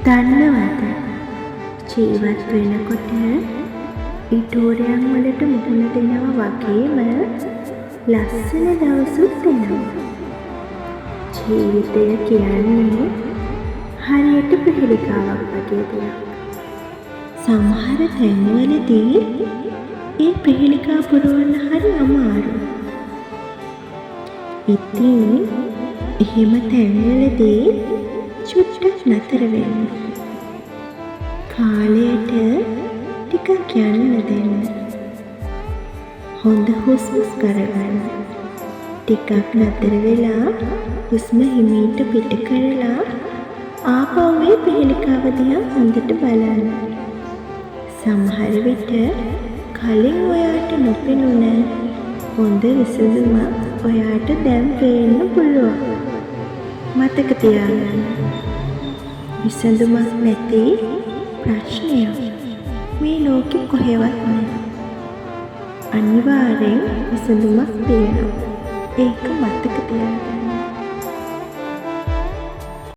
දන්නවද, ජීවත් වෙනකොට ඉඩූරයන් වලට මුහුණ දෙනවා වගේම ලස්සන දවසුත් එනවා. ජීවිතය කියන්නේ හරියට ප්‍රහෙලිකාවක් වගේ දෙයක්. සමහර තැන්වලදී ඒ ප්‍රහෙලිකා පුරවන්න හරි අමාරුයි. ඉතින් එහෙම තැන්වලදී චුට්ටක් නතර වෙන්න. කාලයට ටිකක් යන්න දෙන්න. හොඳ හුස්මක් අරගන්න. ටිකක් නතර වෙලා හුස්ම හිමීට පිට කරලා ආපහු ඒ ප්‍රහෙලිකාව දිහා හොඳට බලන්න. සමහර විට කලින් ඔයාට නොපෙනුන හොඳ විසඳුමක් ඔයාට දැන් පේන්න පුළුවන්. මතක තියාගන්න, විසඳුමක් නැති ප්‍රශ්නයක් මේ ලෝකෙ කොහෙවත් නෑ. අනිවාර්යෙන් විසඳුමක් තියෙනවා. ඒක මතක තියාගන්න.